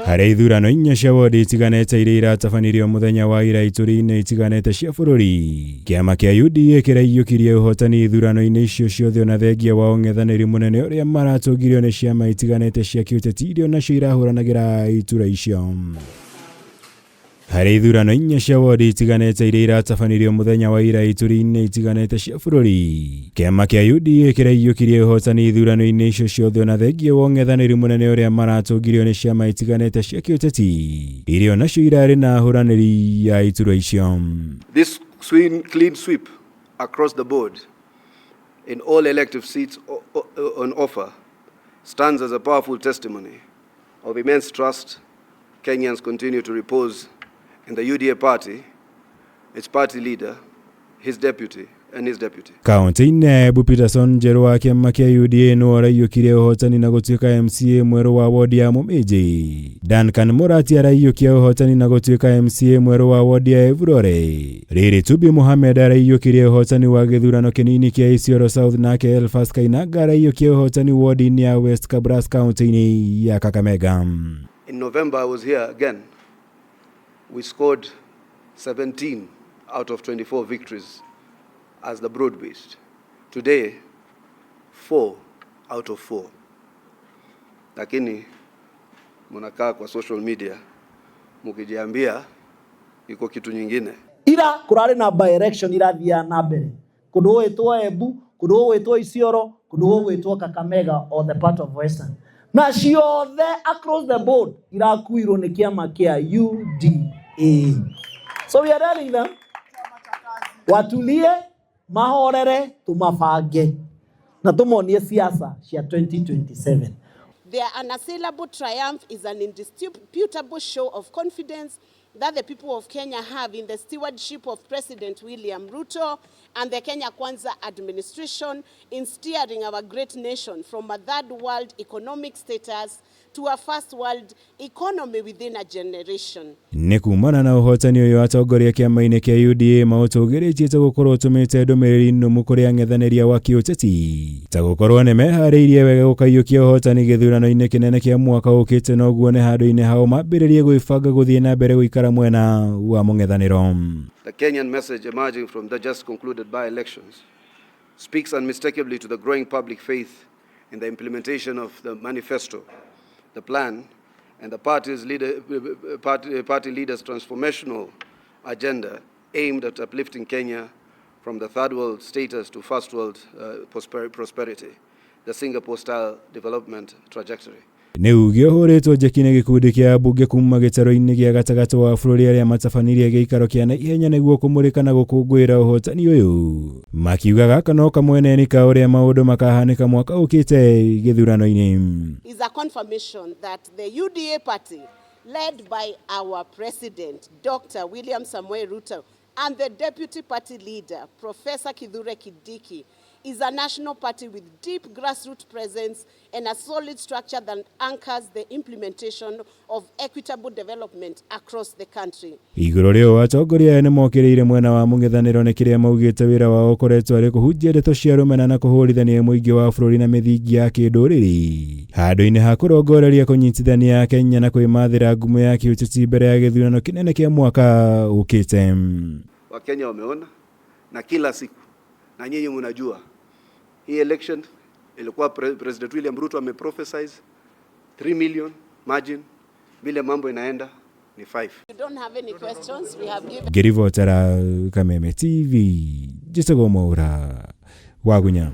Harĩ ithurano inya cia wodi itiganĩte iria iratabanirio mũthenya wa ira ituri-inĩ itiganĩte cia bũrũri, kĩama kĩa UDA kĩraiyũkirie ũhotani ithurano-inĩ icio ciothe ona thengia wa ũng'ethanĩri mũnene ũrĩa maratũngirio nĩ ciama itiganĩte cia kĩũteti iria onacio irahũranagĩra itura icio. Harĩ ithurano inya cia wodi itiganĩte iria iratabanirio mũthenya wa ira ituri-inĩ itiganĩte cia bũrũri, kĩama kĩa UDA kĩraiyũkirie ũhotani ithurano-inĩ icio ciothe ona thengia wa ũng'ethanĩri mũnene ũrĩa maratũngirio nĩ ciama itiganĩte cia kĩũteti iria onacio irarĩ na ahũranĩri a iturwa icio. This clean sweep across the board in all elective seats on offer stands as a powerful testimony of immense trust Kenyans continue to repose in the UDA party, its party leader, his deputy, and his deputy. Kaunti-inĩ ya Embu, Peterson Njerũ wa kĩama kĩa UDA nĩwe ũraiyũkirie ũhotani na gũtuĩka MCA mwerũ wa wodi ya Mũmĩnjĩ. Duncan Mũrati araiyũkia ũhotani na gũtuĩka MCA mwerũ wa wodi ya Evurore. Rĩrĩ Tubi Mohamed araiyũkirie ũhotani wa gĩthurano kĩnini kĩa Isiolo South, nake Elfas Kainanga araiyũkia ũhotani wodi-inĩ ya West Kabras kaunti-inĩ ya Kakamega. In November, I was here again. We scored 17 out of 24 victories as the broad-based. Today, 4 out of 4. Lakini munakaa kwa social media mukijiambia iko kitu nyingine. Ira kurari na by election irathiaga na mbere kundu gwitwo Embu, kundu gwitwo Isiolo, kundu gwitwo Kakamega or the part of Western, na ciothe across the board irakuirwo nĩ kĩama kĩa UDA. So we are telling them watulie, mahorere, tumabange na tumonie siasa cia 2027. Their unassailable triumph is an indisputable show of confidence that the people of Kenya have in the stewardship of President William Ruto and the Kenya Kwanza administration in steering our great nation from a third world economic status to a first world economy within a generation. Nĩ kumana na ũhotani ũyũ, atongoria kĩama-inĩ kĩa UDA maũtũgĩrĩtie ta gũkorwo ũtũmĩte ndũmĩrĩri nũmu kũrĩ ang'ethanĩri wa kĩũteti ta gũkorwo nĩ meharĩirie wega gũkaiyũkia ũhotani gĩthurano-inĩ kĩnene kĩa mwaka ũkĩte, noguo nĩ handũ-inĩ hao mambĩrĩrie gwĩbanga gũthiĩ na mbere gũikara mwena wa mũng'ethanĩro. The Kenyan message emerging from the just concluded by-elections speaks unmistakably to the growing public faith in the implementation of the manifesto, the plan, and the party leader's transformational agenda aimed at uplifting Kenya from the third world status to first world prosperity, the Singapore-style development trajectory. Nĩ uge ũhũrĩtwo njeki nĩ gĩkundi kĩa ambunge kuma gĩtarũ-inĩ gĩa gatagatĩ wa bũrũri arĩa matabanirie gĩikaro kĩa naihenya nĩguo kũmũrĩka na gũkũngũĩra ũhotani ũyũ, makiuga gaka no kamweneni ka ũrĩa maũndũ makahanĩka mwaka ũkĩte gĩthurano-inĩ. Is a confirmation that the UDA party, led by our president, Dr. William Samoei Ruto, and the deputy party leader, Professor Kithure Kindiki, is a national party with deep grassroots presence and a solid structure that anchors the implementation of equitable development across the country. Igũrũ rĩo, atongoria aya nĩmokĩrĩire mwena wa mũng'ethanĩro nĩ kĩrĩa maugĩte wĩra wao ũkoretwo arĩ kũhunjia ndeto cia rũmena na kũhũrithania mũingĩ wa bũrũri na mĩthingi ya kĩndũrĩrĩ handũ-inĩ ha kũrongoreria kũnyitithania Kenya na kwĩmathĩra ngumo ya kĩũteti mbere ya gĩthurano kĩnene kĩa mwaka ũkĩte. Wakenya wameona na kila siku, na nyinyi mnajua hii election ilikuwa President William Ruto ameprophesize 3 million margin, vile mambo inaenda ni 5. You don't have any questions. We have given Ngĩribotera Kameme TV, njĩtagwo Mwaura Wagunya.